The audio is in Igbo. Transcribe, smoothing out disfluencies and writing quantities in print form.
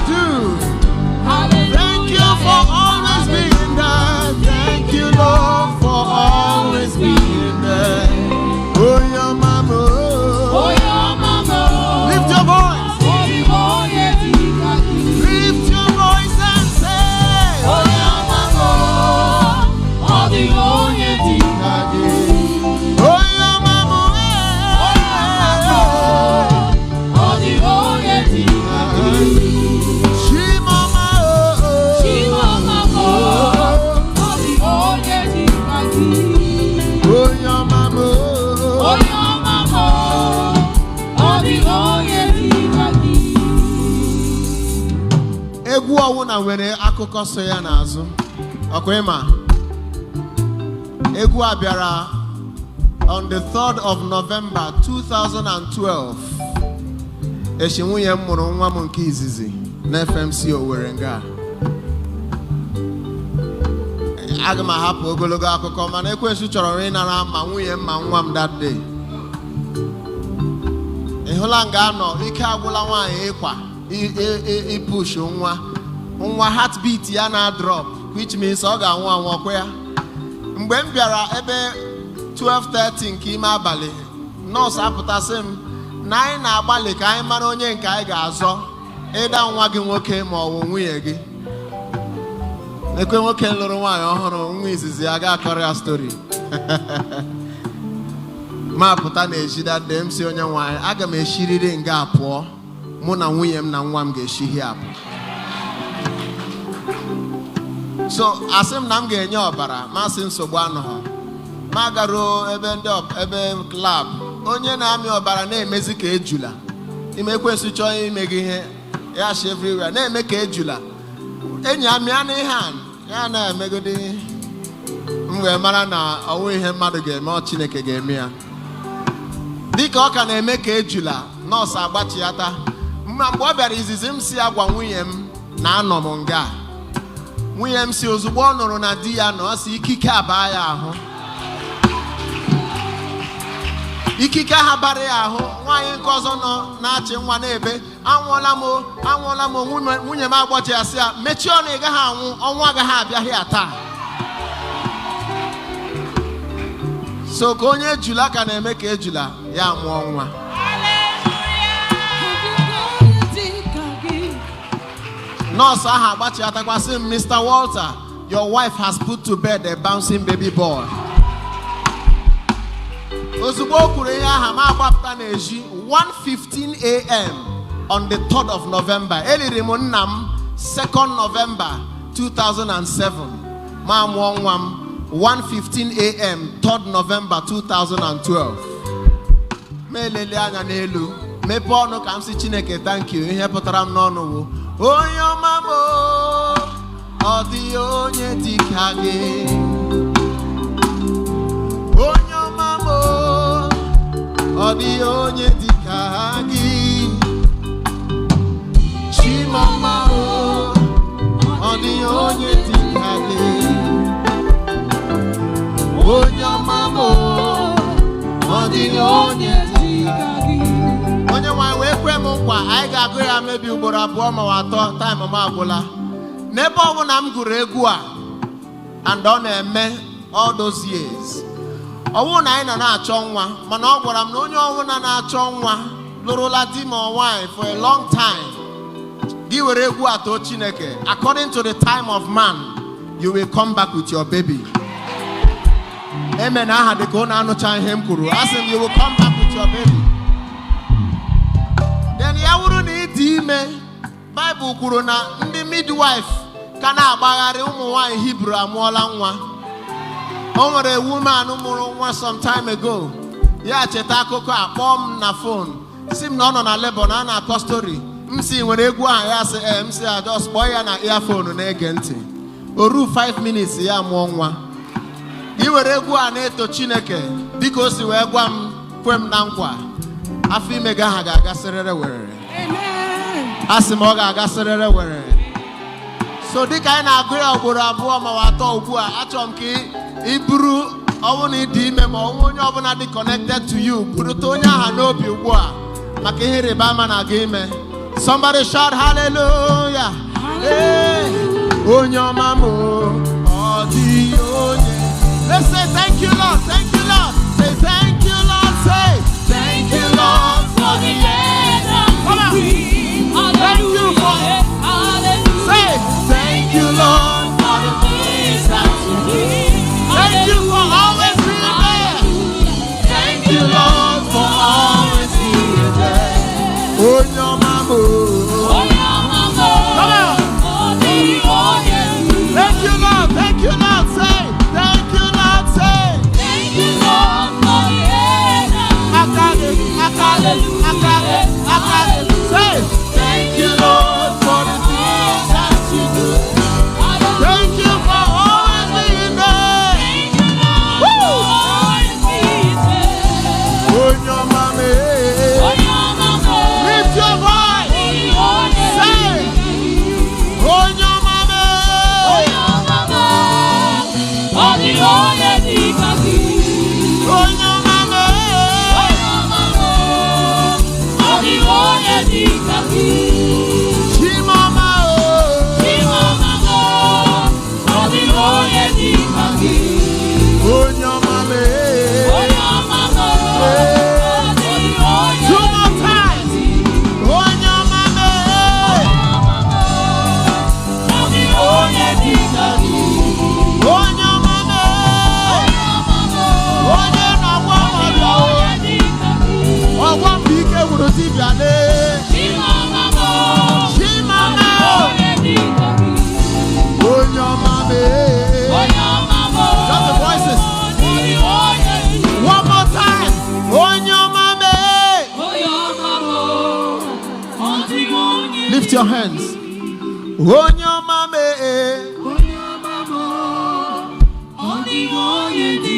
do. Thank you for always being there. Thank you, Lord, for always being there. Oh, your mama. Lift your voice. Lift your voice and say, Oh, your mama. Oh, your mama. Chi m ọma. Oh, oh. Oh, your mama. Onye ọma m, ọ dịghị onye dị ka gị. Egwu ọwụna nwere akụkọ so ya n'azụ. Ọkwa ịma egwu a bịara on the 3rd of November 2012, echi nwunye m mụrụ nwa m nke izizi na FMC Owerri. Nga aga m ahapụ ogologo akụkọ, mana ekwensu chọrọ ịnara ma nwunye m ma nwa m that day. Ị hụla nga anọ, ike agwụla nwaanyị ịkwa ipush nwa nwa, heartbeat ya na drop, which means ọ ga-anwụ anwụ. Ọkwa ya mgbe m bịara ebe 12:30 nke ime abalị, nọọsụ apụtasị m na anyị na-agbalị ka anyị mara onye nke anyị ga-azọ, ịda nwa gị nwoke ma ọ bụ nwunye gị. Ekwe nwoke lụrụ nwaanyị ọhụrụ, nwa izizi ya, ga-akọrọ ya story. Ma pụta na ejida dee m si, "Onye nwaanyị, aga m eshiriri nga pụọ. Mụ na nwunye m na nwa m ga-eshihie apụ." So asị m na m ga-enye ọbara, masị nsogbu anọghọ. Ma garuo ebe ndị ebe lab, onye na-amị ọbara na-emezi ka ejula ime. Ekwensụ chọọ ime gị ihe, ya shi everywhere na-eme ka ejula enyi amịa na ihe a ya na-emegodi. M wee mara na ọwụ ihe mmadụ ga-eme, ọ Chineke ga-eme ya. Dịka ọ ka na-eme ka ejula, nọọsụ agbachiata. Ma mgbe ọ bịara izizi, m si ya gwa nwunye m na anọ m nga. Nwunye m si, ozugbo ọ nụrụ na di ya nọ, ọ sị ikike abaa ya ahụ. Ikike aha bara ya ahụ. Nwaanyị nke ọzọ nọ na-achị nwa na-ebe, "Anwụọla m o, anwụọla m o." Nwunye m agbọchi ya, sị ya mechie ọnụ, ị gaghị anwụ, ọnwụ agaghị abịaghị ya taa. So ka onye ejula ka na-eme ka ejula, ya mụọ nwa. Onye dị ka gị. Nọọsụ ahụ agbachiatakwa, sị m, "Mr. Walter, your wife has put to bed a bouncing baby boy." Ozugbo o kwuru ihe aha, ma agbapụta n'ezi 1:15 a.m. on the 3rd of November. Eliri m nna m 2nd November 2007, ma mụọ nwa m 1:15 a.m. 3rd November 2012. Ma elele anya n'elu, mepee ọnụ ka m sị Chineke thank you. Ihe pụtara m n'ọnụ wụ, "Onye ọma m o, ọ dịghị onye dị ka gị. Onye ọma m o, ọ dịghị onye dị ka gị. Chi m ọma o, ọ dịghị onye dị ka gị. Onye ọma m o, ọ dịghị onye dị ka gị." Onye nwanyị wee kwe m nkwa, anyị ga-agụ ya mebi ugboro abụọ ma ọ atọ. Time m agwụla. N'ebe ọbụla m gụrụ egwu a, and ọ na-eme all those years, ọ bụrụ na anyị nọ na-achọ nwa, mana ọ gwara m na onye ọbụla na-achọ nwa, lụrụla di ma ọ nwaanyị for a long time, gị were egwu a too Chineke, according to the time of man, you will come back with your baby. Eme na aha dịka ụnụ anụcha ihe m kwuru. Asị m, you will come back with your baby. Then ya wụrụ na ị dị ime, Baịbụl kwuru na ndị midwife ka na-agbagharị, ụmụ nwanyị Hibru amụọla nwa. O nwere woman mụrụ nwa some time ago, ya cheta akụkọ a, kpọọ m na phone, si m na ọ nọ na labour, na a na-akọ story. M si, nwere egwu ahụ? Ya sị ee. M si ya just kpọọ ya na earphone na-ege ntị. O ruo 5 minutes, ya mụọ nwa. Ị were egwu a na-eto Chineke dịka o si wee gwa m, kwe m na nkwa, afọ ime gị aha ga-agasịrịrị werere. Amen. A sị m, ọ ga-agasịrịrị werere. So dịka anyị na-agụ ya ugboro abụọ ma ọ atọ ugbu a, achọrọ m ka ị buru ọnwụ na ịdị ime, ma ọnwụ onye ọbụla dị connected to you, burute onye aha n'obi ugbu a maka ihe ịrịba ama na-aga ime. Somebody shout hallelujah. Hey, onye ọma m, ọ dịghị onye. Let's say thank you, Lord. Thank you, Lord. Say thank you, Lord. Say thank you, Lord. For the air that Come on. we breathe. Thank you for- Hallelujah. Say thank you, Lord. For the things that you did. Thank you for always being there. Thank you, Lord, for always being there. Onye ọma m. Onye ọma m. Come on. Ọ dịghị onye dị. Thank you, Lord. Thank you, Lord. Say thank you, Lord. Say Thank you, Lord, for the air that we aka gị, aka gị, aka gị, aka gị. Say thank you, Lord, for the things that you do. Thank you for always being there. Thank you, Lord, Woo! for always being there. Onye ọma m. Onye ọma m. Lift your voice. Ọ dịghị onye Say. dị. Onye ọma m. Onye ọma m. Ọ dịghị onye dị ka gị. Onye ọma m. Onye ọma m. Ọ dịghị onye dị ka gị. Chimama o. Chimama m. Ọ dịghị onye dị ka gị. Onye ọma m. Onye ọma m. Ọ dịghị onye Two more times. Onye ọma m. Ọ dịghị onye dị ka gị. Onye ọma m. Onye ọma m. Onye na-agwọ Ọ dịghị ọrịa o. onye dị ka gị. Ọgwọ mgbe ike gwụrụ dibịa lee. Chimama m. Chimama o. Onye dị ka gị. Onye ọma m. Onye ọma m. Just the voices. Ọ dịghị onye dị. One more time. Onye ọma m. Onye ọma m. Ọ dịghị onye Lift your hands. Onye ọma m. Onye ọma m. Ọ dịghị onye dị